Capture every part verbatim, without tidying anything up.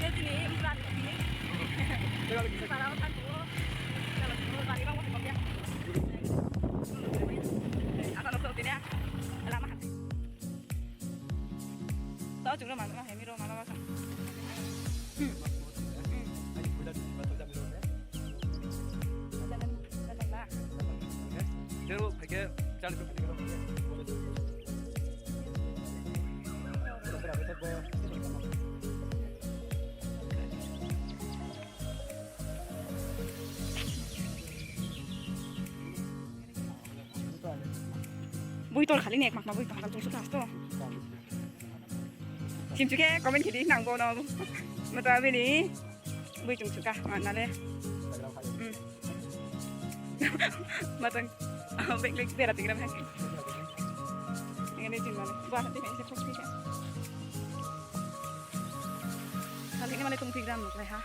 Khe tini plan ni. Para o thanng o. Gari bang bo se kong ya. Asa no tini. Lama ha. Tao chung ro ma, ma hemi ro ma, ma sa. Hmm. Hmm. Boi tor khali ni, ekma kma boi tor khali chung suka sto. Simchu khe comment khe di nang bo no. Mata bini boi chung suka, ma na le. Hmm. Matang, bek bek bera tigra hai. Ini jin mana? Gua hati ini se khok tiga. Kali ini mana tung tigra nuk lai ha.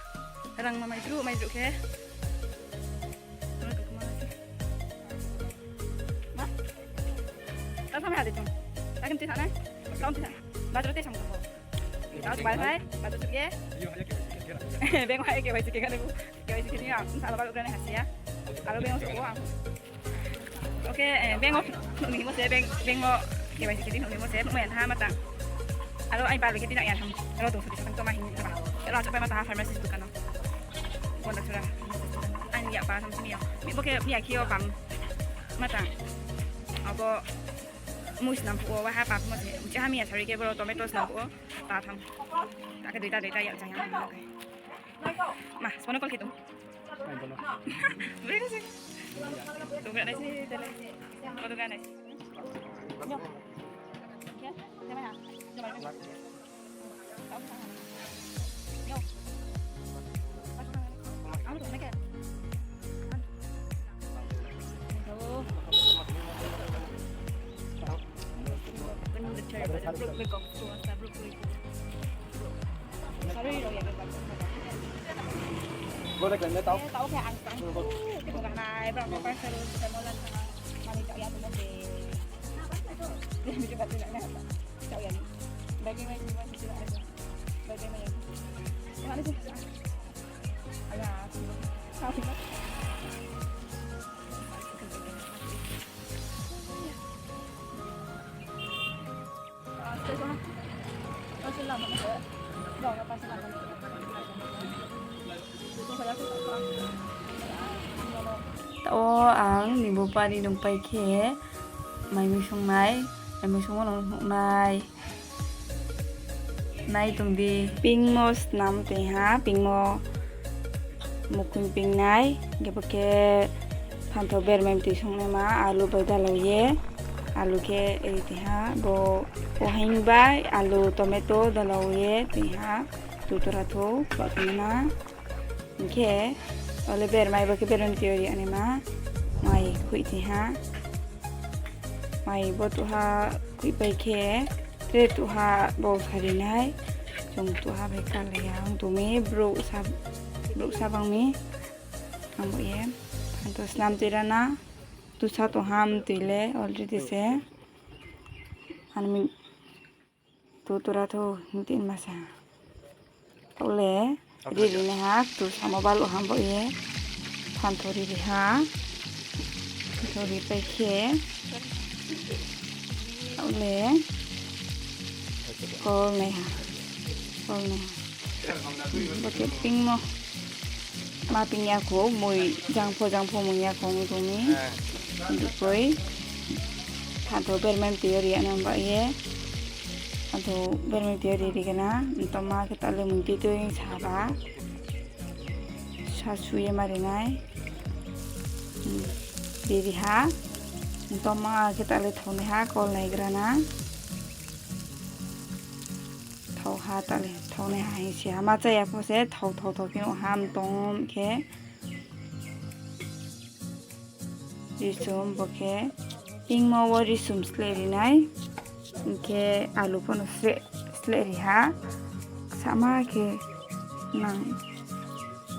Rang ma mai dru, mai dru khe. Ma? Ta sampai hadi tung. Ta kim ti sana? Kaun ti sana? Bajar ti sama tu. Tahu tu bai bai, bajar tu ye. Bank wa K Y C khe kan bu. K Y C khe ni ang, salah baru kan hasil ya. Aro bank wa. Oke, eh, bank wa, nung ni mo se, bank, bank wa K Y C khe ni nung ni mo se, mo yang ha mata. Aro ai baru khe ti nak yang ham. Aro tu sudah sampai tu mah ini tu mah. Aro tu mah mata pharmacy tu kan. Pondok Sura. Ani ya pa sam sini ya. Mi bo khe mi ya kio pam. Mata. Abo mus nam phuh wo, wa ha pam mo se. Uchi ha mi ya sari khe boro tomatoes nam phuh wo. Ta tham. Ta khe duita duita ya jang ya. Ma, sono kol khe tung. Beri ka sih. Tung ka nai sih, dale. Kau tung ka nai sih. Yo. Oke, ya, ya. Tao ang ni bo pari nung pai khe, mai mui sung nai, mai mui sung wo nung nuh nai. Nai tong di, pingmo snam tei ha, pingmo mukhung ping nai, hingkhe bo khe phanthao bermai mtui song nai ma, alu bai dalao ye, alu khe ri tei ha, bo ohing bai alu tomato dalao ye tei ha, tutora thou, ba khe na. Hingkhe, ole bermai bo khe bermai mtui ri ani ma, mai khui tei ha. Mai bo tuha khui pai khe, tre tuha bo sari nai, chung tuha bai kal ya, ang tumi brouh sa, brouh sa bang mi, ang bo ye, ang to snam tui rana, tu sa to ham tui le, already se, ang mi, tutora thou, hing tin ma sa. Tao le, ri ri nai ha, tu samo baluh ham bo ye. Phanthao ri ri ha. Phanthao ri pai khe. Tao le, kol nai ha. Kol nai ha. Bo khe pingmo. Ma ping ya kho, mui jang pho jang pho mui ya kho, mui tong mi. Dikoi. Phanthao bermai mtui yo ri ya nang ba ye. Phanthao bermai mtui yo ri ri gana. Ntoma khe tao le mui tui tui sa ba. Sa su ye ma ri nai. Ri ri ha. Ntoma khe tao le thao nai ha, kol nai gra na. Thao ha tale, thao nai ha hing si ha. Ma chá ya pho se, thao, thao, thao khe nuh ha, mtong khe. Risum bo khe, pingmo wo risum sleh ri nai. Hing khe alu pho no sleh, sleh ri ha. Sama khe nang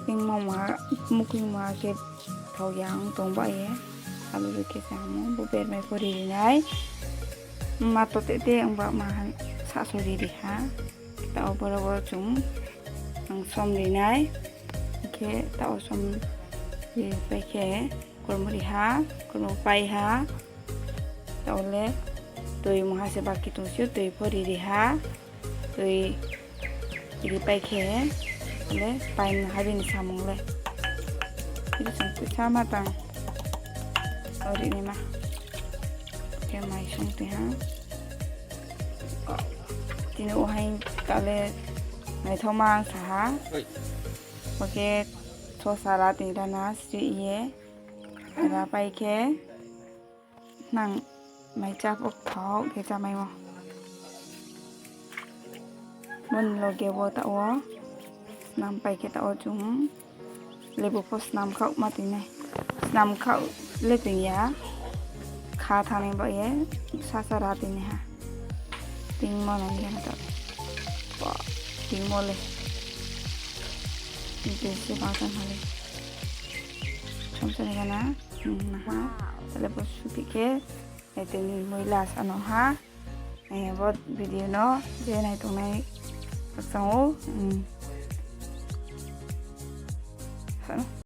pingmo ma, mukhung ma khe thao yang tong ba ye. Alu ri khe samo, bo bermai pho ri ri nai. Ma to te te ong ba ma han. Sahso ri ri ha. Taoh wo boro wo chung ang som ri nai. Hing khe taoh wo som ri pai khe, kurmo ri ha, kurmo pai ha. Taoh wo le tui mungha se baki tong si ou, tui pho ri ri ha. Tui ri pai khe, le pai mungha bini samung le. Bini samung tuisa ma tang. O ri naima. Khe mai song tui ha. Tini o hai ta le naithaoma ang sa ha. Bo khe sosa ra tui ra na sri ye. Ra pai khe nang mai chá pho kthao khe chámaimo. Bo ni loge wo taoh wo snam pai khe taoh wo chung lebu pho snam khaoh ma tui nai. Snam khaoh le tui ya. Kha thanng nai ba ye sasa ra tui nai ha. Tingmo nai ya na taoh. Tingmo le. Tui se bang tang ha le. Chomsa ni gana. Naha. Tale bo suphih khe, tini moila sa no ha. Bo video no je nai tongnai khakchang ou. Sa no.